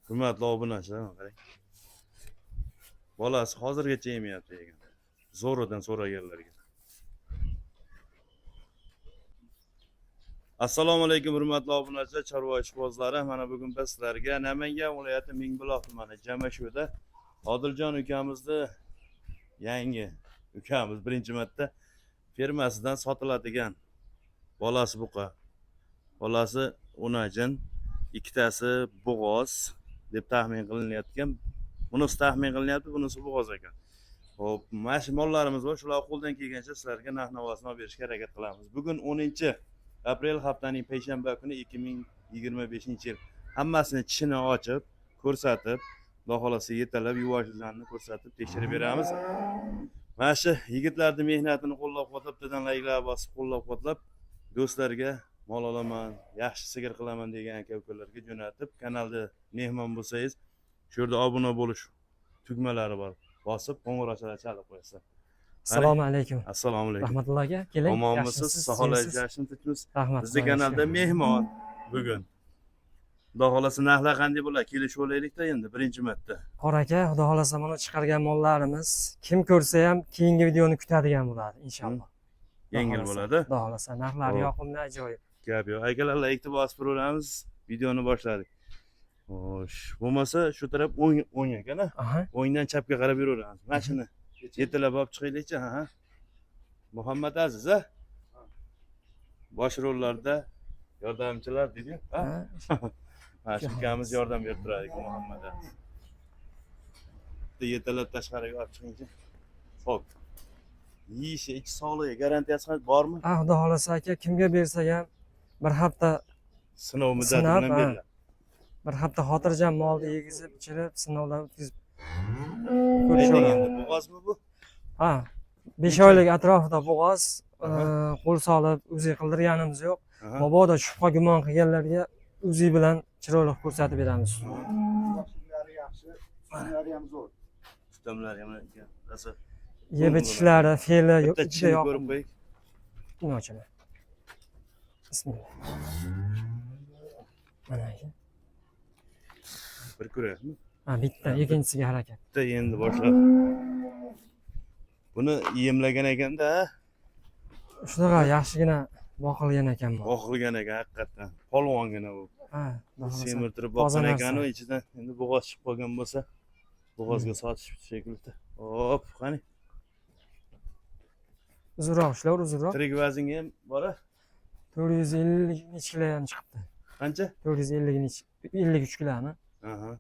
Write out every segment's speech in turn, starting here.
Hurmatli obunachilar, mana qarang. Bolasi hozirgacha yemayapti ekan. Zo'ridan so'raganlarga. Assalomu alaykum hurmatli obunachilar, chorva ishqibozlari. Mana bugun biz sizlarga Namangan viloyati Mingbuloq tumani Jamashuda Odiljon ukamizni, yangi ukamiz birinchi marta fermasidan sotiladigan bolasi buqa, bolasi o'najin, ikkitasi bo'g'oz deb taxmin qilinayotgan. Bunisi taxmin qilinyapti, bunisi bo'g'oz ekan. Xo'p, mana shu mollarimiz bor, shular qo'ldan kelgancha sizlarga narx navosini olib berishga harakat qilamiz. Bugun 10 aprel, haftaning payshanba kuni, 2025-yil. Hammasini tishini ochib, ko'rsatib, Xudo xohlasa yetalab yuvoshlarni ko'rsatib tekshirib beramiz. Mana shu yigitlarni mehnatini qo'llab-quvvatlab, bittadan layklar bosib qo'llab-quvvatlab, do'stlarga mol olaman, yaxshi sigir qilaman degan aka ukalarga jo'natib, kanalda mehmon bo'lsangiz, shu yerda obuna bo'lish tugmalari bor. Bosib, qo'ng'iroqchalar chalib qo'yasizlar. Assalomu alaykum. Assalomu alaykum. Rahmatulloh aka, keling. Omonmisiz? Yaxshimisiz? Sog'lik, Yaxshimisiz? yaxshimi, tinchmisiz? Rahmat. Bizni Xudoga kanalda shukr. mehmon bugun. Xudo xohlasa narxlar qanday bo'ladi? Kelishib olaylik-da endi birinchi marta. Qor aka, Xudo xohlasa mana chiqargan mollarimiz kim ko'rsa ham keyingi videoni kutadigan bo'ladi inshaalloh. Xudo Yengil xohlasa. bo'ladi. Xudo xohlasa narxlari Xo'p. yoqimli, ajoyib. Gap yo'q. Akalar, laykni bosib turaveramiz. Videoni boshladik. Xo'sh, bo'lmasa shu taraf o'ng, o'ng ekan, a? Aha. O'ngdan chapga qarab yuraveramiz. Mana shuni yetalab olib chiqaylikchi, ha. Muhammad Aziz, a? Bosh rollarda yordamchilar deydi-yu, ha? Ha. Mana shu ukamiz yordam berib turadi ekan, Muhammad Aziz. Bitta yetalab tashqariga olib chiqingchi. Xo'p. Yeyishi, ichi sog'lig'i garantiyasi bormi? Ha, Xudo xohlasa aka, kimga bersak ham bir hafta Sinov muddati Sinab, bilan ha. beriladi. Bir hafta xotirjam molni yegizib, ichirib, sinovdan o'tkazib Ayting ko'rishaveradi. endi, bo'g'ozmi bu? Ha. 5 oylik atrofida bo'g'oz, Aha. qo'l solib UZI qildirganimiz yo'q. Aha. Mabodo shubha gumon qilganlarga UZI bilan chiroyli qilib ko'rsatib beramiz. Yaxshilari yaxshi, ustunlari ham zo'r. Tutamlari ham ekan. Rosa. Yeb ichishlari, fe'li Bitta juda tishini ko'rib yoqimli. qo'ying. Buni ochaman. Bismillah. Mana aka. Bir ko'rayapmi? Ha, bitta, ikkinchisiga harakat. Bitta endi boshlab. Buni yemlagan ekanda, ha? Shunaqa yaxshigina boqilgan ekan mol. Boqilgan ekan haqiqatdan. Polvongina bu. Ha, Xudo xohlasa. Semirtirib Toza boqqan narsa. ekan u, ichidan endi bo'g'oz chiqib qolgan bo'lsa, bo'g'ozga sotishibdi shekilli. Hop, qani. Uzunroq ushlar, uzunroq. Tirik vaznga ham bor a? 450 nechi kilo ham chiqibdi. Qancha? 450 nechi, 53 kilomi? Aha.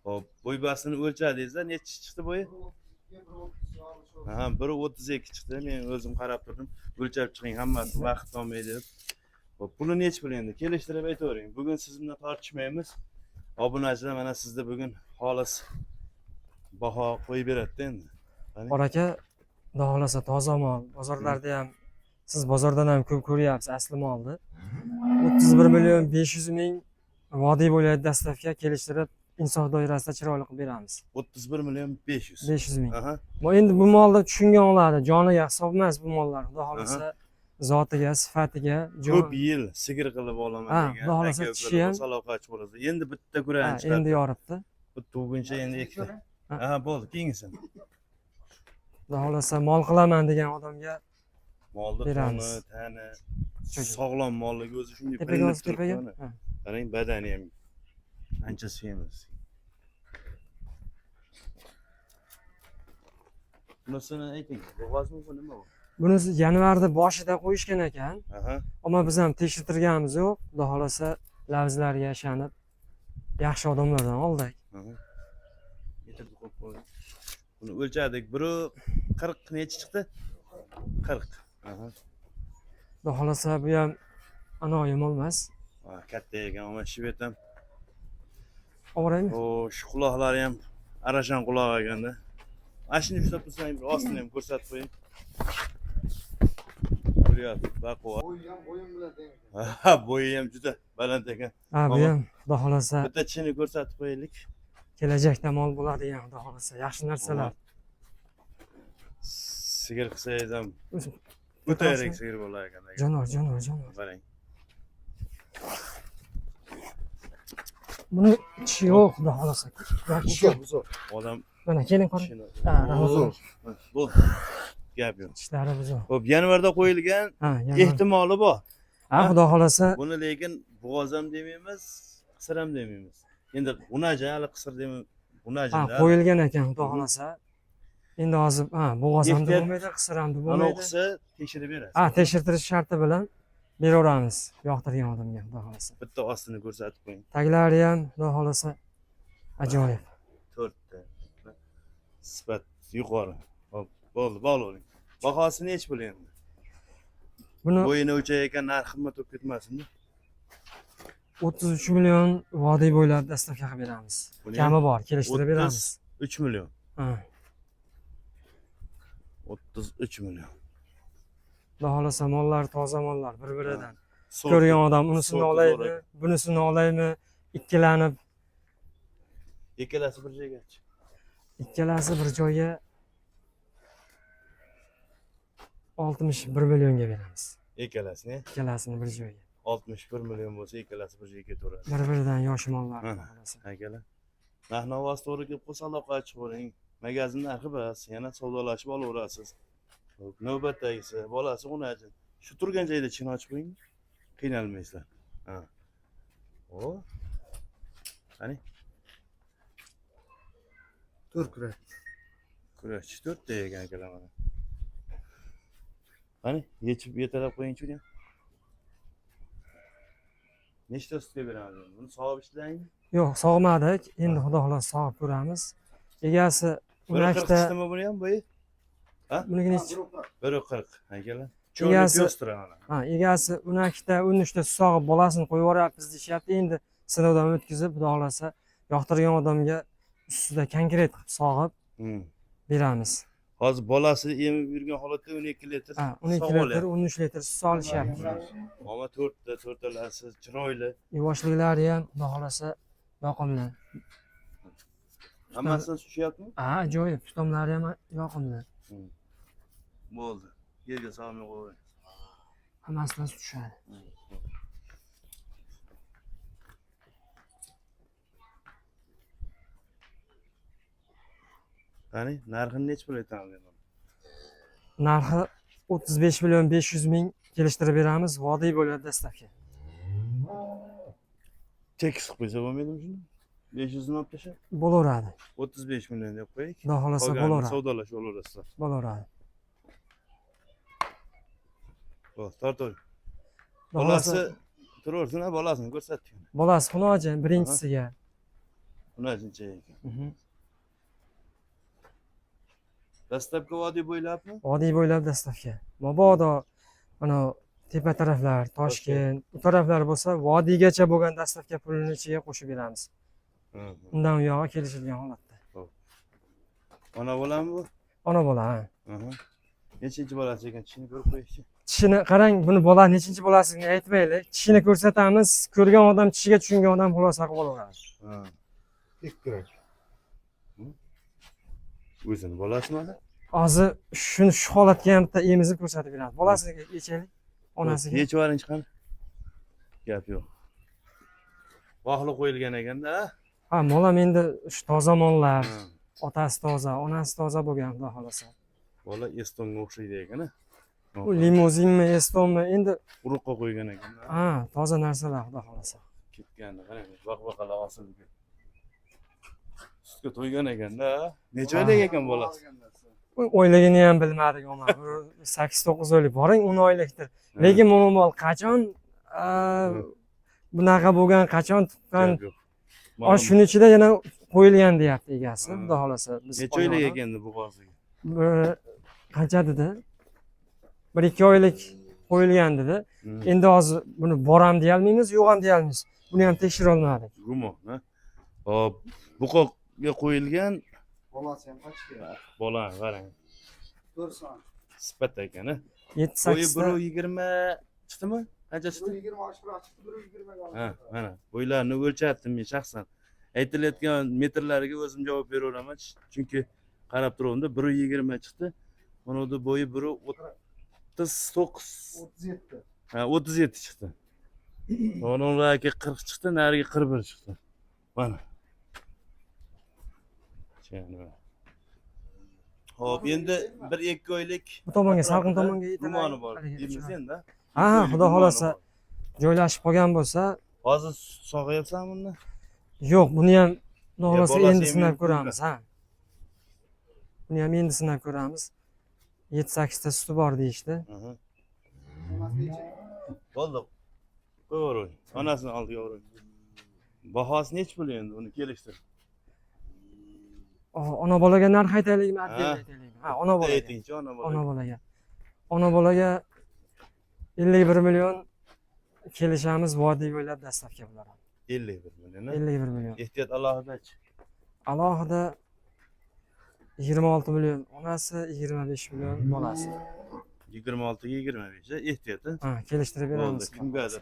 Hop, bo'y bastini o'lchadingiz-da, nechi chiqdi bo'yi? Ha, 1.32 chiqdi. Men o'zim qarab turdim. O'lchab chiqing, hammasi vaqt olmaydi deb. Hop, puli nechi pul endi? Kelishtirib aytavering. Bugun siz bilan tortishmaymiz. Obunachilar mana sizda bugun xolis baho qo'yib beradi endi. Qani? Bor aka, Xudo xohlasa toza mol. Bozorlarda ham, siz bozordan ham ko'p ko'ryapsiz asli molni. 31 million 500 ming vodiy bo'lyapti, доставка, kelishtirib insof doirasida chiroyli qilib beramiz. 31 million 500. 500 ming. Aha. Bu endi bu molni tushungan oladi, joniga hisob emas bu mollar. Xudo xohlasa zotiga, sifatiga, jon Ko'p yil sigir qilib olaman Ha, degan. Xudo xohlasa aka tishi ukalar ham- bo'lsa aloqachi bo'ladi. Endi bitta kurani Ha, chiqadi. endi yoribdi. Bu tug'guncha endi ikkita. Ha. Ha, bo'ldi, keyingisi. Xudo xohlasa mol qilaman degan odamga Molni beramiz. toni, tani, Cho'chib. sog'lom molligi o'zi shunday Tepaga bilinib oz, tepaga. turibdi. Mana. Ha. Qarang, badani ham ancha semiz. Bunisini ayting, bo'g'ozmi bu, nima bu? Bunisi yanvarda boshida qo'yishgan ekan. Aha. Ammo biz ham tekshirtirganimiz yo'q. Xudo xohlasa lavzlarga ishonib yaxshi odamlardan oldik. Aha. Metrni qo'yib qo'ying. Buni o'lchadik. Biri 40 nechi chiqdi? 40. Aha. Xudo xohlasa bu ham anoyi mol emas. Ha, katta ekan, mana shu ham. Oboraymi? O, shu quloqlari ham arashan quloq ekanda. Mana shuni ushlab tursang, bir ostini ham ko'rsatib qo'ying. Ko'ryapti, baquvvat. Bo'yi ham bo'yim bilan teng. Ha, bo'yi ham juda baland ekan. Ha, bu Tamam. ham Xudo xohlasa Bitta tishini ko'rsatib qo'yaylik. kelajakda mol bo'ladigan, Xudo xohlasa yaxshi narsalar. Sigir qilsangiz ham O'zi- o'ta yirik sigir bo'lar ekan. Jonivor, jonivor, jonivor. Qarang. Buni tishi yo'q, xudo xolasa. Tishi yo'q. Zo'r. Odam Mana keling qarang. tishini. Ha, rahmat. Zo'r. Bu gap yo'q. Tishlari buzuq. Xo'p, yanvarda qo'yilgan Ha, yana. ehtimoli bor. Ha, xudo xolasa. Buni lekin bo'g'oz ham demaymiz, qisir ham demaymiz. Endi g'unaja hali qisir demaymiz. G'unaja. Ha, qo'yilgan ekan, xudo xolasa. Endi hozir ha, bo'g'oz ham Ehtiyot- bo'lmaydi, qisir ham Ana bo'lmaydi. o'qisa tekshirib berasiz. Ha, tekshirtirish sharti bilan beraveramiz yoqtirgan odamga, xudo xolasa. Bitta ostini ko'rsatib qo'ying. Taglari ham xudo xolasa ajoyib. To'rtta. Sifat yuqori. Hop, bo'ldi, bog'lavering. Bahosi nechi pul endi? Buni Bo'yini o'lchayotgan narx qimmat bo'lib ketmasin. 33 million vodiy bo'ylab dastavka qilib beramiz. Buni ham Kami bor, kelishtirib beramiz. 3 million. Ha. 33 million. Xudo xolasa mollar toza mollar bir-biridan. So'rti- Ko'rgan odam unisini so'rti zo'r olaymi, ekan. bunisini olaymi, ikkilanib, Ikkalasi bir joygachi. ikkalasi bir joyga 61 millionga beramiz. Ikkalasini Ikkalasini bir joyga. 61 million bo'lsa, ikkalasi bir joyga ketaveradi. Bir-biridan yosh mollar Ha. xudo xolasa. Akalar. Narx navosi to'g'ri kelib qolsa aloqaga chiqavering. Magazin narxi bas, yana savdolashib olaverasiz. Xo'p, navbatdagisi bolasi g'unajin. Shu turgan joyda chin ochib qo'ying. Qiynalmaysizlar. Ha. O. Qani? To'rt kurak. Kurashchi to'rtta ekan akalar mana. Qani, yechib yetalab qo'yingchi uni. Nechta sutga beramiz endi? Buni sog'ib ishlangmi? Yo'q, sog'madik. Endi xudo xolasa sog'ib ko'ramiz. Egasi 1.40 12 ta chiqdimi buni ham bo'yi? buniki nechi? 1.40 akalar. Cho'rni Egasi- piyoz turadi mana. Ha, egasi 12 ta, 13 ta sog'ib bolasini qo'yib yuboryapmiz deyishyapti. Endi sinovdan o'tkazib, xudo xolasa yoqtirgan odamga ustida konkret qilib sog'ib beramiz. Hozir bolasi emib yurgan holatda 12 litr Ha, 12 sog' litr, olyapti. 13 litr sut olishyapti. Ammo to'rtta, to'rttalasi chiroyli. Yuvoshliklari ham xudo xolasa yoqimli. Hammasini tushyaptimi? Ha, ajoyib, tutomlari ham yoqimli. Bo'ldi. Yerga solmay qo'ying. Hammasidan sut tushadi. Qani, narxini nechi pul aytamiz endi? Narxi 35 million 500 ming kelishtirib beramiz. Vodiy bo'ladi dastavka. Tekis qilib qo'ysa bo'lmaydimi shuni? 500 ni olib tashlab Bo'laveradi. 35 million deb qo'yaylik. Xudo xolasa Qolganini bo'laveradi. savdolashib olaverasizlar. Bo'laveradi. Bo'ldi, tortavering. Xudo xolasa Bolasi turaversin, ha, bolasini ko'rsatdik. bolasi Xunoji birinchisiga. Unajincha ekan. Dastlabki vodiy bo'ylabmi? Vodiy bo'ylab dastavka. Mabodo mana tepa taraflar, Toshkent, u taraflar bo'lsa, vodiygacha bo'lgan dastavka pulini ichiga qo'shib beramiz. Undan u yog'i kelishilgan holatda. Ona bolami bu? Ona bola, ha. Aha. Nechinchi bolasi ekan? Tishini ko'rib qo'yishchi. Tishini qarang, buni bola nechinchi bolasini aytmaylik. Tishini ko'rsatamiz, ko'rgan odam, tishiga tushungan odam xulosa qilib olaveradi. Ha. Ikki kurak. O'zini bolasimi hali? Hozir shuni shu holatga ham bitta emizib ko'rsatib beramiz. Bolasiga yechaylik, onasiga. Yechib yuboring chiqani. Gap yo'q. Bog'liq qo'yilgan ekanda. Ha, mol ham endi shu toza mollar, Ha. otasi toza, onasi toza bo'lgan, xudo xolasa. Bola Estonga o'xshaydi ekan, a? U limuzinmi, estonmi, endi Urug'qa qo'ygan ekan. ha, toza narsalar, xudo xolasa. Ketgandi, qarang, baq-baqalar osilib ketdi. Sutga to'ygan ekanda. Necha oylik ekan bolasi? U oyligini ham bilmadik omar. Bir 8-9 oylik, boring 10 oylikdir. Lekin mo'min mol qachon bunaqa bo'lgan, qachon tuqqan? Gap yo'q. Aa, shuni ichida yana qo'yilgan deyapti egasi, Ha. xudo xolasa. Biz Necha oylik olgan odam. ekan bu bog'asiga? Bir qancha dedi? 1-2 oylik qo'yilgan dedi. Endi hozir buni boram deya olmaymiz, yo'q ham deya olmaymiz. Buni ham tekshira olmadik. Gumon, ha? Hop, buqoqga qo'yilgan Bolasi ham qachga. bola, qarang. 4 son. Sifat ekan, ha? 7-8 Bo'yi ta 1.20 chiqdimi? Qancha chiqdi? 1.20 oshiqroq chiqdi, 1.20 ga Ha, mana bo'ylarini o'lchatdim men shaxsan. Aytilayotgan metrlariga o'zim javob beraveraman, chunki qarab turuvdim, 1.20 chiqdi. Mana unda bo'yi 1.39, 37. ha, 37 chiqdi. Mana undan 40 chiqdi, narigi 41 chiqdi. Mana. Tushunarli. Xo'p, endi 1-2 oylik Bu tomonga, salqin atrofida tomonga gumoni bor. haligi Deymiz endi. Ha, ha, Oylik xudo gumoni xolasa bor. Joylashib qolgan bo'lsa, Hozir sog'ayapsanmi unda? Yo'q, buni ham xudo Ya, xolasa bolasi endi ham sinab endi ko'ramiz, ha. Buni ham endi sinab ko'ramiz. 7-8 ta suti bor deyishdi. Aha. Onasi necha? Bo'ldi. Qo'yavering. Onasini oldiga uring. Bahosi nechi pul endi uni kelishtir. Ona bolaga narx aytaylikmi, Ha. отдельно aytaylikmi? Ha, ona bolaga. Aytingchi, ona bola. Ona bolaga. Ona bolaga 51 million kelishamiz, vodiy bo'ylab доставка bo'ladi. 51 million. Ha? 51 million. Ehtiyot alohidachi. Alohida 26 million onasi, 25 million bolasi. 26 ga 25 ehtiyot. Ha? Ha, kelishtirib Bo'ldi. beramiz. Kimgadir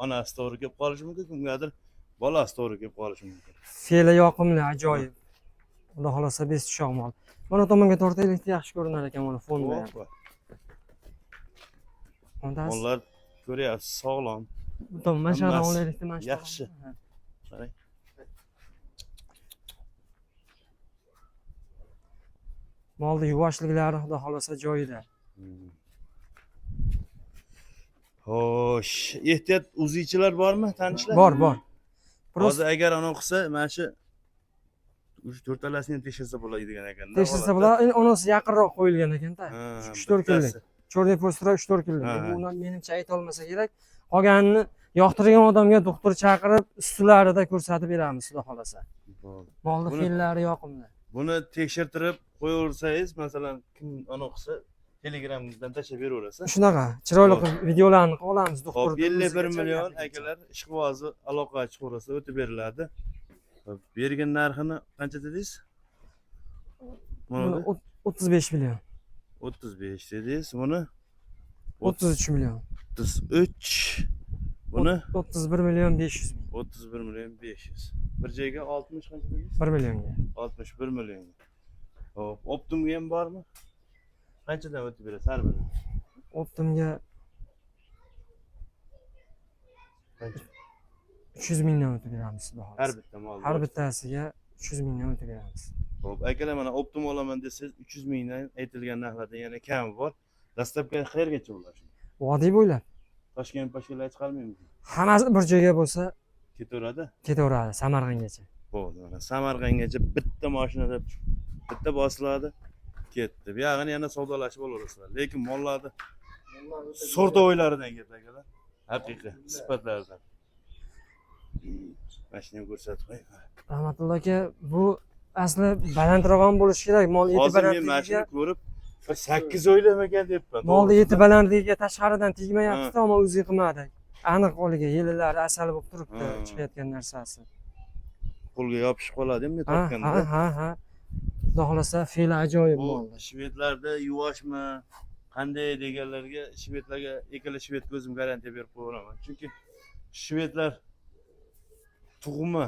onasi to'g'ri kelib qolishi mumkin, kimgadir bolasi to'g'ri kelib qolishi mumkin. Fe'li yoqimli, ajoyib. Xudo xolasa bes tushoq mol. Mana tomonga tortaylikda yaxshi ko'rinar ekan mana fonda ham. Hoppa. Ondasi Onlar ko'ryapsiz, sog'lom. bu tomon mana shu yoqdan Hammasi olaylikda mana shu yaxshi. tomondan. Ha. Qarang. Molni yuvoshliklari xudo xolasa joyida. Xo'sh, ehtiyot uziychilar bormi, tanishlar? Bor, bor. Просто Hozir agar anavi qilsa, mana shu 3-4 talasini ham tekshirsa bo'ladigan ekan. Tekshirsa bo'ladi. Endi onasi yaqinroq qo'yilgan ekanda. 3-4 kunlik. Черный po'stra 3-4 kunlik. Ha, ha. Uni menimcha aytolmasa kerak. Qolganini yoqtirgan odamga doktor chaqirib, ustilarida ko'rsatib beramiz xudo xolasa. Molni fe'llari yoqimli. Buni tekshirtirib qo'yaversangiz, masalan, kim anavi qilsa, Telegramdan tashlab beraverasiz. Shunaqa chiroyli qilib videolarni qilib olamiz Hop, doktor. 51 million akalar, ishqibozi aloqaga chiqaversa o'tib beriladi. Hop, bergan narxini qancha dedingiz? Buni 35 million. 35 dedingiz. Buni 33 million. 33. Buni 31 million 500 ming. 31 million 500. Bir joyga 60 qancha dedingiz? 1 millionga. 61 million. Hop, оптом ga ham bormi? Qanchadan o'tib berasiz har birini? Оптом ga Qancha? 300 mingdan o'tib beramiz xudo Har xohlasa. bitta mol. Har bittasiga 300 mingdan o'tib beramiz. Hop, akalar, mana оптом olaman desangiz 300 mingdan aytilgan narxlardan yana kami bor. Доставка qayergacha bo'ladi? Vodiy bo'ylab. Toshkent boshqalar chiqarmaymiz. Hammasi bir joyga bo'lsa Ketaveradi. ketaveradi Samarqandgacha. Bo'ldi, mana Samarqandgacha bitta mashinada bitta bosiladi, ketdi. Bu yog'ini yana savdolashib olaverasizlar. Lekin mollarni Mollar o'ta сортовой laridan ketdi akalar. Haqiqiy sifatlaridan. Mana shuni ham ko'rsatib qo'ying. Rahmatulloh aka, bu asli balandroq ham bo'lishi kerak. Mol eti Hozir men mana shuni balandligiga, ko'rib bir 8 o'ylamagan debman. molni eti balandligiga tashqaridan tegmayapti, ammo o'zi qilmadi. Aniq oliga yelilari asali bo'lib turibdi Ha. chiqayotgan narsasi. Qo'lga yopishib qoladi endi Ha, topganda. ha, ha, ha. Xudo xohlasa fe'li ajoyib Bu molni. Shvedlarda yuvoshmi, qanday deganlarga, shvedlarga, ikkala shvedga o'zim garantiya berib qo'yaveraman. Chunki shvedlar tug'ma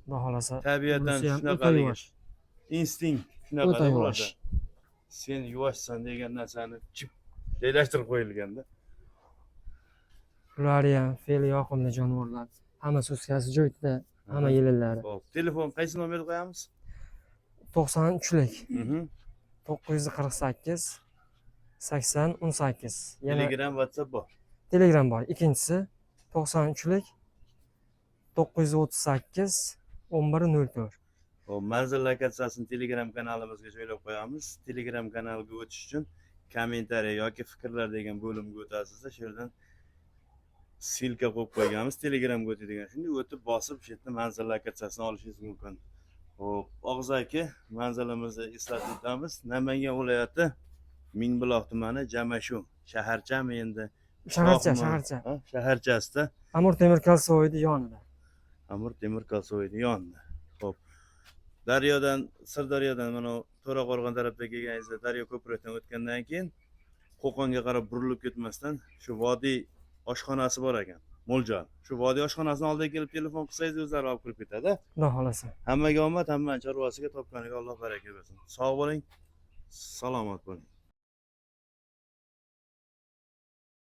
Xudo xohlasa. tabiatan Bunisi ham o'ta shunaqaligi. yuvosh. Instinkt shunaqa O'ta yuvosh. ularda. Sen yuvoshsan degan narsani chip joylashtirib qo'yilganda. Bular ham fe'li yoqimli jonivorlar. Hamma so'skasi joyida, hamma yelilari. Hop, telefon qaysi nomerni qo'yamiz? 93lik 948 80 18. Yana Telegram, WhatsApp bor. Telegram bor. Ikkinchisi 93lik 938 11 04. Hop, manzil lokatsiyasini Telegram kanalimizga joylab qo'yamiz. Telegram kanaliga o'tish uchun kommentariya yoki fikrlar degan bo'limga o'tasizda, shu yerdan ссылка qo'yib qo'yganmiz Telegramga o'tadigan. Shunday o'tib bosib, shu yerda manzil lokatsiyasini olishingiz mumkin. Hop, og'zaki manzilimizni eslatib o'tamiz. Namangan viloyati Mingbuloq tumani Jamashu shaharchami endi? Shaharcha, Qishloqmi? shaharcha. Ha, shaharchasida. Amir Temur Kalsoyni yonida. Amir Temur Kalsoyni yonida. Hop. Daryodan, Sirdaryodan mana To'raqo'rg'on tarafga kelganingizda daryo ko'prikdan o'tgandan keyin Qo'qonga qarab burilib ketmasdan shu vodiy oshxonasi bor ekan. Mo'ljal. Shu vodiy oshxonasini oldiga kelib telefon qilsangiz o'zlari olib kirib ketadi. Xudo xohlasa. Hammaga omad, hammani chorvasiga topganiga Alloh baraka bersin. Sog' bo'ling, salomat bo'ling.